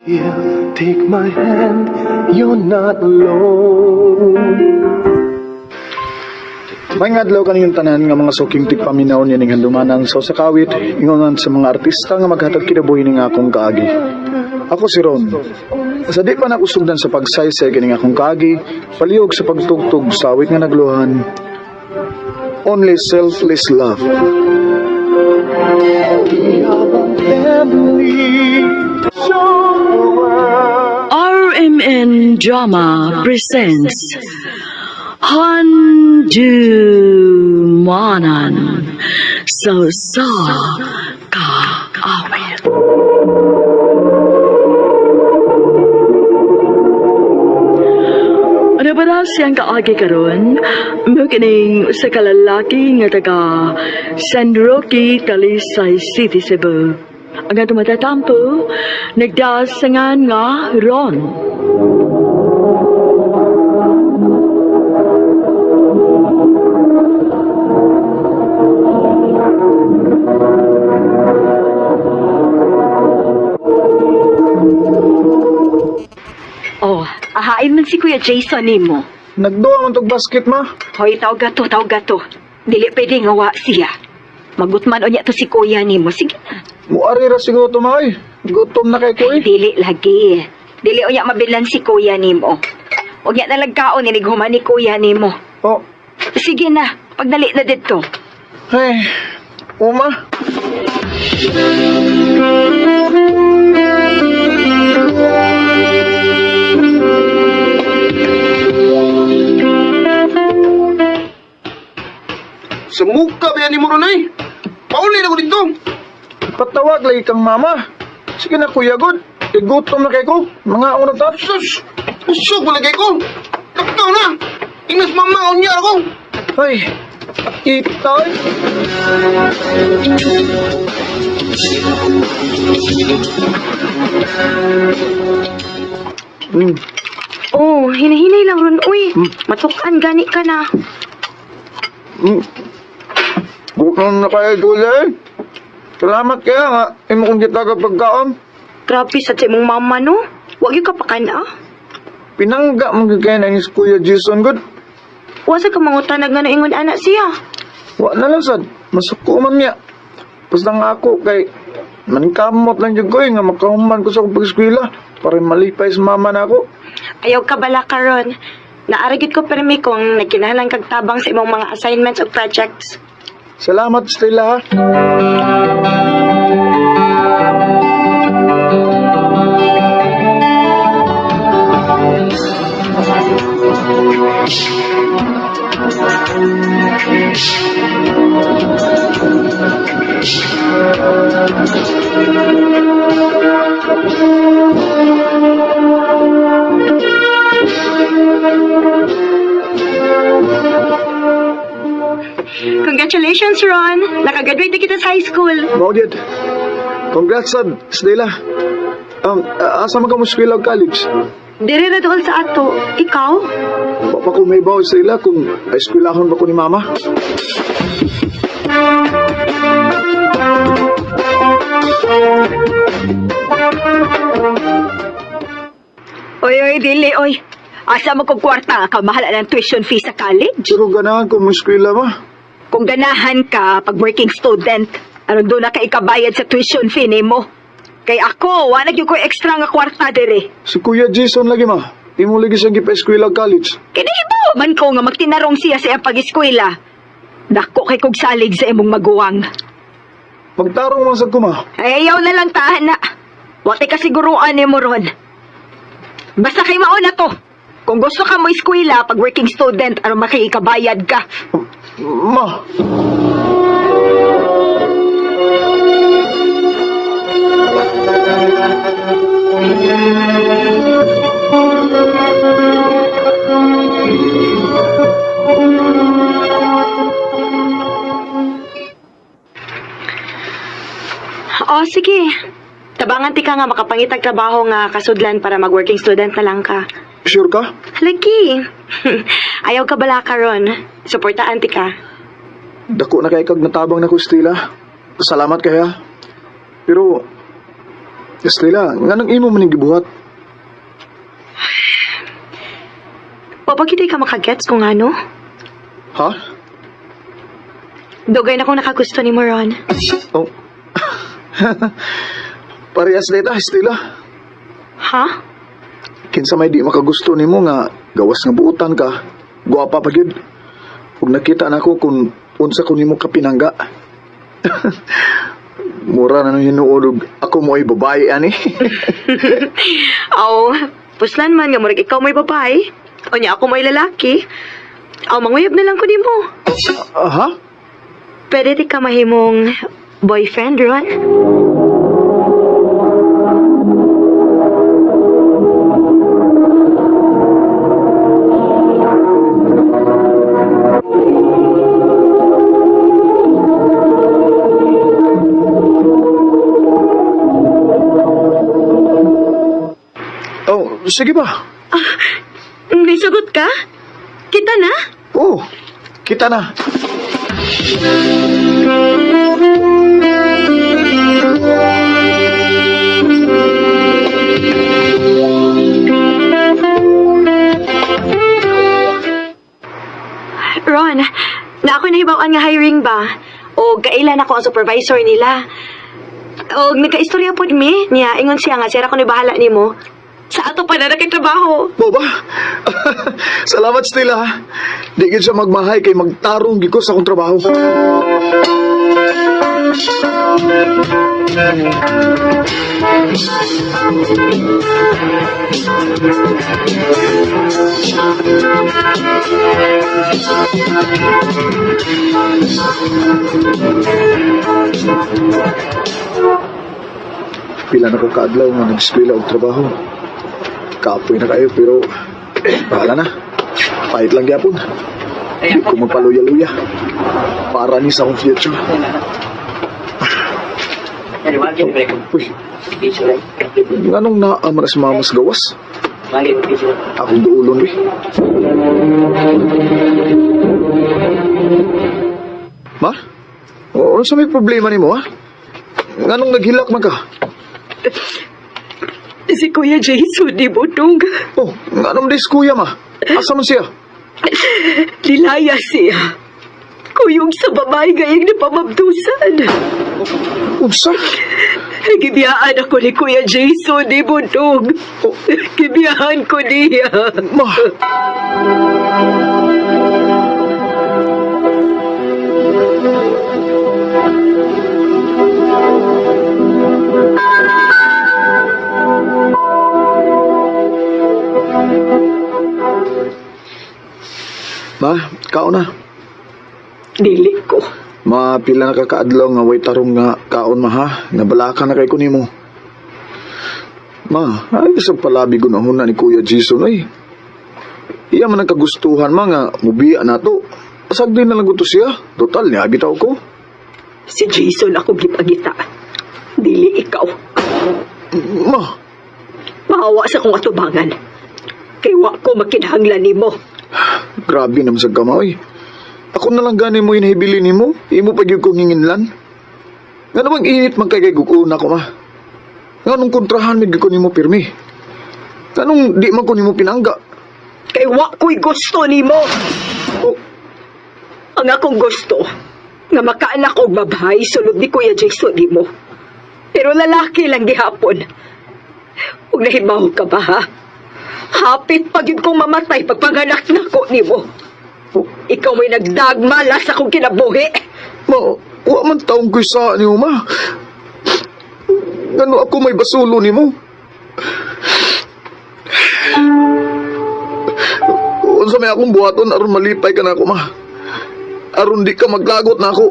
Here, take my hand, you're not alone. May ngadlaw kaninyong tanan nga mga suking tigpaminaw niya ning handumanan sa usa ka awit, ingonan sa mga artista nga maghatag kinabuhi ning akong kaagi. Ako si Ron. Sa di pa nakusugdan sa pagsaysay kining akong kaagi, palihog sa pagtugtog sa awit nga nagluhan, Only Selfless Love. We are one family. Show the world. RMN Drama presents Handumanan sa Usa Ka Awit. Ano ba na siyang kaagi karon? Mao kining usa ka lalaki nga taga San Roque, Talisay City, Cebu. Ang atong matatampo, nagdasangan nga Ron. Oh, ahain man si Kuya Jason nimo. Nagduwa man tog basket, ma. Hoy, tawag to, tawag to. Dili pwede nga wa siya. Magutman unya to si Kuya nimo. Sige na. Muari ra siguro to, ma, oy. Gutom na kay ko, Ay, eh. dili lagi. Dili unya mabilan si Kuya nimo. Unya na lagkaon inig human ni Kuya nimo. Oh, Sige na, pagdali na didto. hey, Uma. Sa muka ba ni mo ron ay? Pauli na ko dito. Patawag lagi kang mama. Sige na, kuya, good. Igutom na kay ko. Mga una ta. Sus! Usog mo lagi ko. Taktaw na. Ingnas mama unya ako. Ay, kita, oy. Oh, hinahinay lang ron. Uy, matukan gani ka na. Gutom na kayo, Julia, eh. Salamat kaya nga. Imo kong gitagag pagkaon. Grabe sa imong mama no. Wag yung kapakan ah. Pinangga mo gyud kaya na ni Kuya Jason, good. Wa sa ka mangutanag nga naingon anak siya. Wa na lang sad. Masuko man niya. Basta nga ako kay mankamot lang jud ko eh, nga makahuman ko sa akong pag-eskwela para malipay sa mama na ako. Ayaw ka bala karon. Naaragit ko permi kung nagkinahanglan kag tabang sa imong mga assignments o projects. Salamat, Stella, ha. Congratulations, Ron. Nakagraduate na kita sa high school. Mao gyud. Congrats sad, Stella. Asa man ka mo eskwela o college? Diri ra dool sa ato. Ikaw? Wa pa ko may bawo, Stella, kung eskwelahon ba ko ni mama. Oy, oy, dili, oy. Asa mo kog kwarta ka mahala ng tuition fee sa college? Pero ganahan ko mo eskwela, ma. Kung ganahan ka pag working student, aron doon na ka ikabayad sa tuition fee nimo. Kay ako, wala gyud ko extra nga kwarta diri. Si Kuya Jason lagi, ma. Imo lagi siyang gipa-eskwela og college. Kinahibaw man ko nga magtinarong siya sa iyang pag-eskwela. Dako kay kog salig sa imong maguwang. Magtarong man sad ko, ma. Ay, ayaw na lang tahan na. Wa tay kasiguruan nimo ron. Basta kay mao na to. Kung gusto ka mo eskwela pag working student aron makiikabayad ka. Ma. Oh, sige. Tabangan ti ka nga makapangitag trabaho nga kasudlan para mag-working student na lang ka. Sure ka? Lagi. Ayaw ka bala karon. Suportaan ti ka. Dako na kay kag natabang na ko, Stella. Salamat kaya. Pero Estela, nganong imo man ning gibuhat? Papagitay ka makagets kung ano? Ha? Dugay na akong nakagusto ni Moron. Oh. Parehas na ita, Estela. Ha? Kinsa may di makagusto nimo nga gawas nga buutan ka, guwapa pa gyud. Ug nakita nako kung unsa ko nimo kapinangga. Mura na nang hinuod og ako mo ay babae ani. Aw, puslan man nga murag ikaw may babae. O niya ako may lalaki. Aw, manguyab na lang ko nimo. Aha? Pwede di ka mahimong boyfriend, Ron? Oh, sige ba? May sagot ka? Kita na? Oh, kita na. Ron, na ako nahibawan nga hiring ba? O kailan ako ang supervisor nila? O nagkaistorya pod mi niya ingon siya nga siya ra ko ni bahala nimo. Sa ato pa na trabaho. Mo ba? Salamat, Stella. Ha. Di gid siya magmahay kay magtarong gid ko sa akong trabaho. Pila na ko kaadlaw nga nag-eskwela og trabaho. Kapoy na kayo pero bahala na. Pahit lang gyapon. Di ko magpaluya-luya. Para ni sa akong future. Uy, nganong naa man na si mama sa gawas? Akong duulon, eh. Ma? O, ano sa may problema nimo, ha? Nganong naghilak man ka? Si Kuya Jason di butong. Oh, nganong dis kuya, ma? Asa man siya? Lilaya siya. Kuyog sa babae gayang napamabdusan. Unsa? Gibiyaan ako ni Kuya Jason di butong. Gibiyaan ko niya. Ma! Ma, kaon na. Dili ko. Ma, pila na kakaadlaw nga way tarong nga kaon ma ha. Nabalaka na kay ko nimo. Ma, ay sa palabi gunahon na ni Kuya Jason ay. Iya man ang kagustuhan ma nga mubiya na to. Asag din na lang ko to siya. Total, niya bitaw ko. Si Jason ako gipangita. Dili ikaw. Ma, Mahawa sa kong atubangan. Kay wa ko makinahanglan nimo. grabe naman sa kamay. Ako na lang gani mo inahibili nimo. Imo pa gyud kong hinginlan. Nga namang init man kay guguna ko ma. Nga nung kontrahan mig ko nimo pirmi. Nganong di man ko nimo pinangga. Kay wa ko'y gusto nimo. Oh, Ang akong gusto, nga makaanak og babae sulod ni Kuya Jason nimo. Pero lalaki lang gihapon. Ug nahibaw ka ba ha? Hapit pa gyud kong mamatay pagpanganak nako nimo. oh, Ikaw may nagdagmala sa akong kinabuhi. Ma, wa man taong ko'y sa ni ma. Ngano ako may basulo nimo? Unsa may akong buhaton aron malipay ka na ako, ma. Aron di ka maglagot na ako.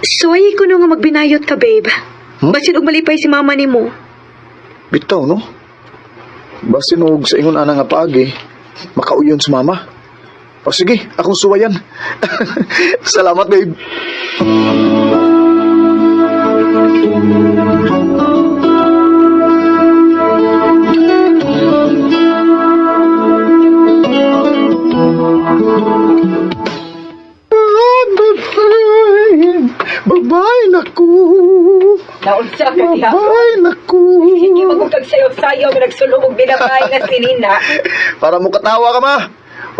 Suway ko no nga magbinayot ka, babe. Hmm? Basin og malipay si mama nimo. Bitaw, no? Basin og sa ingon ana nga paagi, makauyon sa mama. O sige, akong suwayan. Salamat, babe. Naunsa ka diha. Ay, naku. Sige, magugag sayo-sayo, nagsulong og binabay nga sinina. Para mo katawa ka, ma.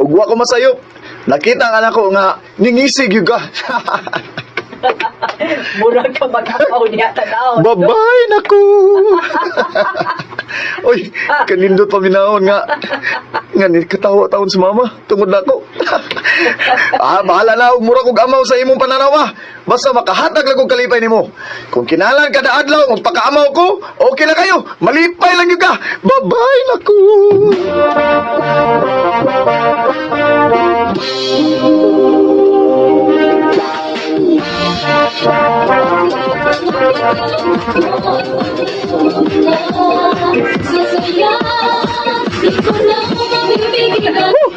Ug wa ko masayop. Nakita nga nako nga ningisig yun ka. Murag ka mag-akaw niya tanaw. Babay naku. Oy, kanindot pa minahon nga. Nga ni katawa taon si mama tungod nako. Ah, bahala na og mura kog amaw sa imong pananaw, ma. Basta makahatag lang kog kalipay nimo. Kung kinahanglan kada adlaw magpakaamaw ko, okay na kayo. Malipay lang gyud ka. Babay naku.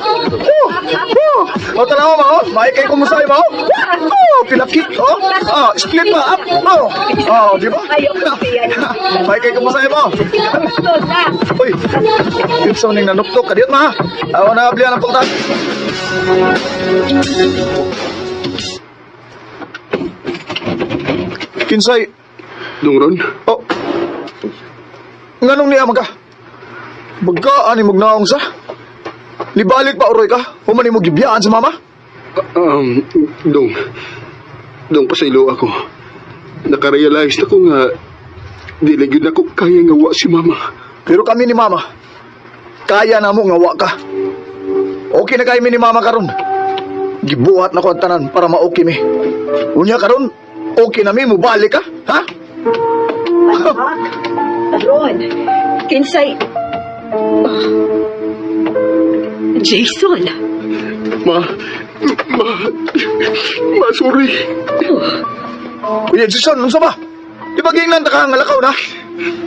Oh, oh. O, tanawa ma, oh. Maikay ko musay ma, oh. Oh, pinakit, oh. Ah, split pa, up, oh. Oh, di ba? Ayaw ko siya. Maikay ko musay ma, oh. Gusto na. Uy, kinsa ning nanuktok kadiyot ma. Awa na ablihan ang pultan. Kinsay, Dong Ron, oh. Nganong niya maga? Bagka ani magnaong sa? Nibalik pa uroy ka? Human nimo gibiyaan sa mama? Dong, Dong, pasaylo ako. Nakarealize na ko nga, dili gyud ako kaya nga wa si mama. Pero kami ni mama, kaya na mo nga wa ka. Okay na kay mi ni mama karon. Gibuhat na ko ang tanan para ma-okay mi. Unya karon, okay na mi mubalik ka, ha? Anak, Ron, kinsay... Ah. Jason, Ma, ma, ma, sorry. Unya Jason, unsa ba? Di ba giingnan ta ka nga lakaw na?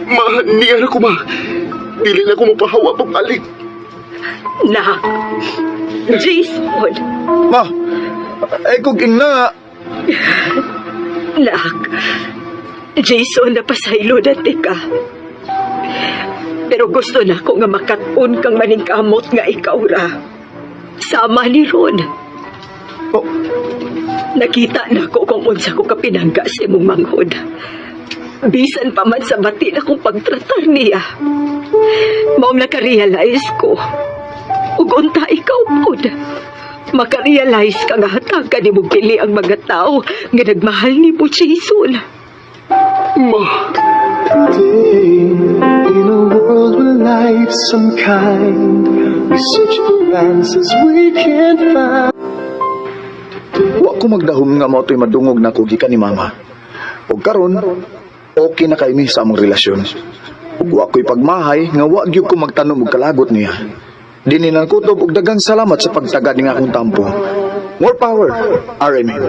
Ma, niya na ko ma. Dili na ko mapahawa pagbalik. nak. Jason, Ma, ay kung ingna nga, nak. Jason, napasaylo na ka. Pero gusto na ko nga makat-on kang maningkamot nga ikaw ra. Sama ni Ron. Oh, Nakita na ko kung unsa ko kapinangga sa imong manghod. Bisan pa man sa bati na kong pagtratar niya. Maong nakarealize ko. Ug unta ikaw pod. Makarealize ka nga hatagan ni mong pili ang mga tao nga nagmahal ni mo, Jason. Ma, In a world where life's unkind, we search for answers we can't find. Wa ko magdahom nga mao to'y madungog na ko gikan ni mama. Ug karon, okay na kay mi sa among relasyon. Ug wa ko'y pagmahay nga wa gyud ko magtanom og kalagot niya. Dinhi na kutob og daghang salamat sa pagtagad ning akong tampo. More power, RMN.